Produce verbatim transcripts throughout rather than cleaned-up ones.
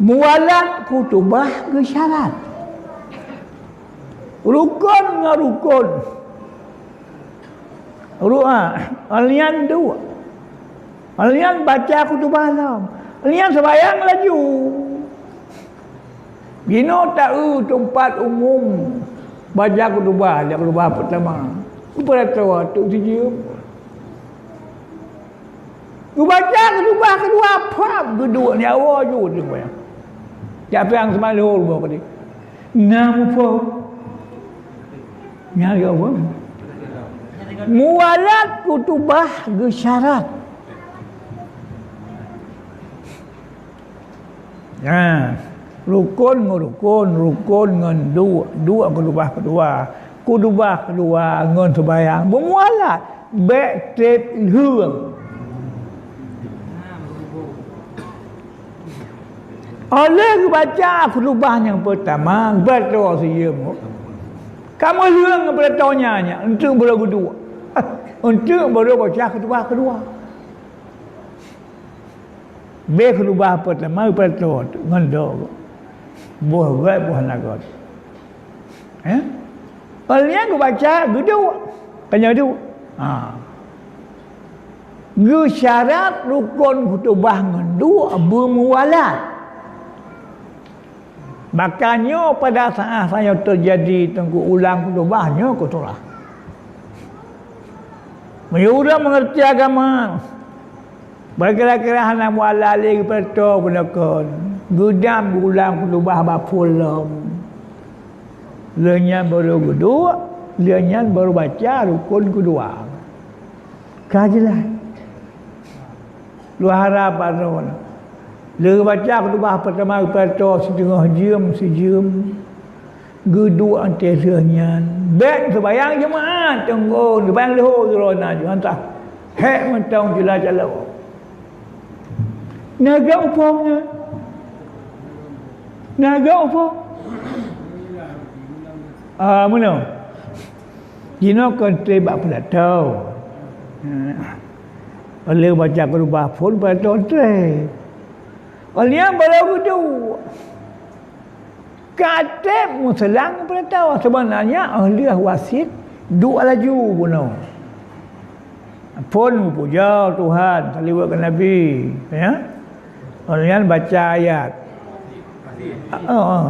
Muwalat khutubah geusyarat. Rukon ngon rukon. Ru-, ah, nyan duek. Nyan baca khutubah lom. Nyan seumayang laju. Jinoe taeu teumpat umum baca khutubah, jak khutubah peutama. Keupada tu, tu sijeuem. Geubaca khutubah keudua, pap, geuduek nyawa jeuet. Jak piang seumalho rumoh keudeh. Na muphom. Nyan ya Allah. Muwalat khutubah geusyarat. Nah, rukon ngon rukon, rukon ngon duek, duek khutubah keudua, khutubah keudua ngon seumayang beumuwalat, bék treb lheueng. Óh lheueh geubaca khutubah nyang peutama, geubaca sijeuem. Ka meulheueng geubaca nyan, nyan, eunteuk baru geuduek. Eunteuk baru baca khutubah keudua. Bék khutubah peutama geupatot ngon dok, boh gét boh hana gét. Eh? Óh lheueh nyan geubaca geuduek, ka nyoe duek. Ha. Geusyarat rukon khutubah ngon duek beumuwalat. Maka nyoe pada saát-saát nyoe teujadi teungku ulang khutubah nyoe keu surah. Meunyoe ureuëng meungerti agama, beukira-kira hana mualah lé geupeuratoe beunakon, geudam geuulang khutubah bak phon lom. Lheueh nyan barô geuduek, lheueh nyan barô baca rukon keudua. Ka jeulaih. Lôn harab droeneuh. Lheueh baca khutubah peutama geupatot siteungoh jeuem, sijeuem, geuduek watée lheueh nyan. Bék seumayang Jumat, teungku, seumayang leuhô droeneuh, Jumat tah. Hék mantong jeulaih calok. Na geuupông nyan. Na geuupông. Ah, meunoe. Jinoe kon treb bak peuratoe. Óh lheueh baca khutubah phon peuratoe treb. Óh lheueh nyan barô geuduek. Ka treb meuseulang peuratoe, seubeunarnya óh lheueh wasiet duek laju bunoe. Phon pujoe Tuhan, saliwat keu Nabi, ya. Óh lheueh nyan baca ayat. Heeh.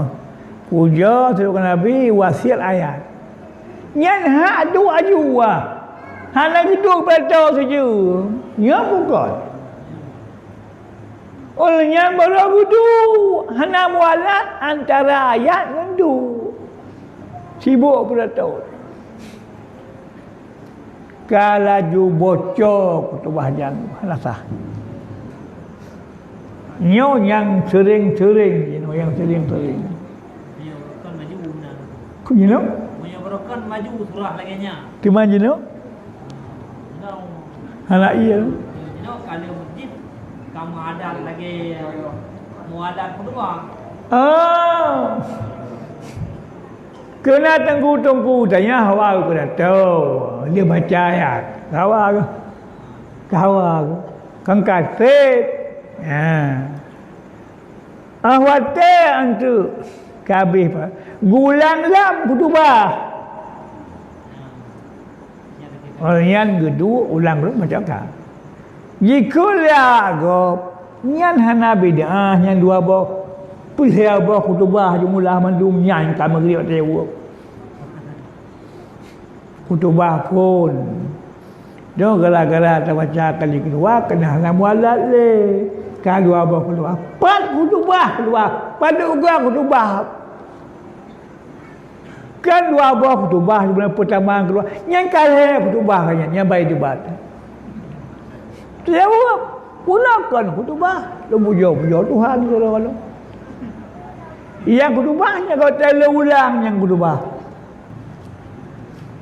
Pujoe saliwat keu Nabi, wasiet ayat. Nyan hak duek laju ah. Hana geuduek peuratoe sijeuem. Nyan bukon. Óh lheueh nyan barô geuduek, hana mualat antara ayat ngon duek. Sibok peuratoe. Ka laju boco khutubah nyan hana sah. Nyoe nyang seuring-seuring, nyoe nyang seuring-seuring. Kok nyoe? Meunyoe barokon maju surah lagée nyan. Teuma jinoe? Hana iya. Jinoe ka lheueh masjid, ka meuadat lagée meuadat keudua. Ah. Keunan teungku-teungku tanyoe hawa geupeuratoe, lheueh baca ayat. Hawa geuh. Hawa geuh. Kan ka sép. Ha. Ah, watée anteuk ka habéh, Pak. Geuulang lom khutubah. Óh lheueh nyan geuduek ulang rot macam ka. Jikheun lé gob, nyan hana bid'ah, nyan dua boh, peuet boh khutubah jumeulah mandum nyan ka meugrib watée woe. Khutubah phon. Nyoe gara-gara tabaca kali keudua keunan hana mualat lé. Ka dua boh khutubah. Pat khutubah keudua. Padub goe khutubah. Kan dua boh khutubah, bulan peutama keudua. Nyan ka lhée khutubah nyan, nyan bayi debat. Jaweueb, guna kon khutubah. Lôn pujoe-pujoe Tuhan keudroe lôn. Nyang khutubah nyan ka lhée ulang nyang khutubah.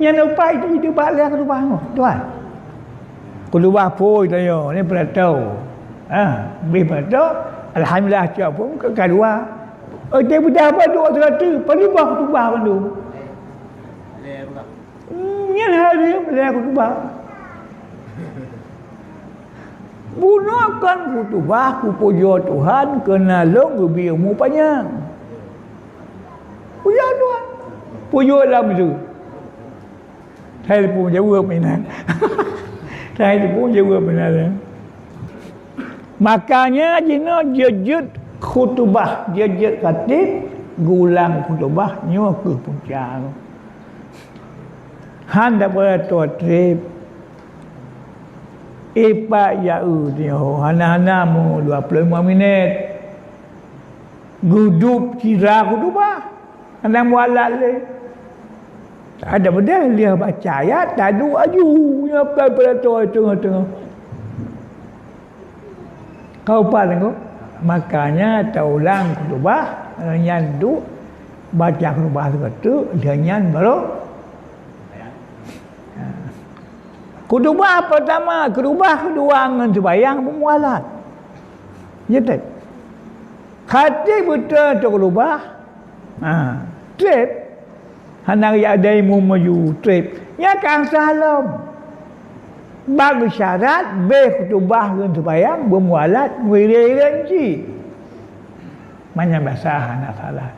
Nyan lupa itu, itu bak lheueh khutubah nyoe, tuan. Khutubah phon tanyoe, ni peuratoe. Ha, bih peuratoe, alhamdulillah, cok phon ka, ka dua. Oh, dia bedah apa dua ratus, pada bah khutubah bandum. Hmm, nyan hari lhée khutubah. Bunoe kon khutubah kupujoe Tuhan keureuna lôn geubri umu panyang. Pujoe Tuhan. Pujoe lam tu. Hai teupeu jaweueb inan. Hai teupeu jaweueb inan. Makanya jinoe jeuet-jeuet khutubah, jeuet-jeuet khatib geulang khutubah nyoe keuh punca. Han dapeutoe treb. Ipak ya eu nyoe hana-hana mu dua puluh lima minit. Geudup sira khutubah. Hana mualat lé. Ada beudeh liah baca ayat, taduek aju nyoe pelan-pelan teungoh-teungoh. Kau pa teungku. Makanya taulang khutubah, nyan duek baca khutubah sigoe teuk, lheueh nyan baru. Khutubah pertama, khutubah kedua ngon sembahyang beumualat. Ya tak? Khatib beutôi tu khutubah. Ha, treb. Hana jak dai mu maju treb. Nya kan salah lom. Bak syarat beh khutubah ngon sembahyang beumualat ngon ireuen-ireuen cit. Manyang biasa hana salah.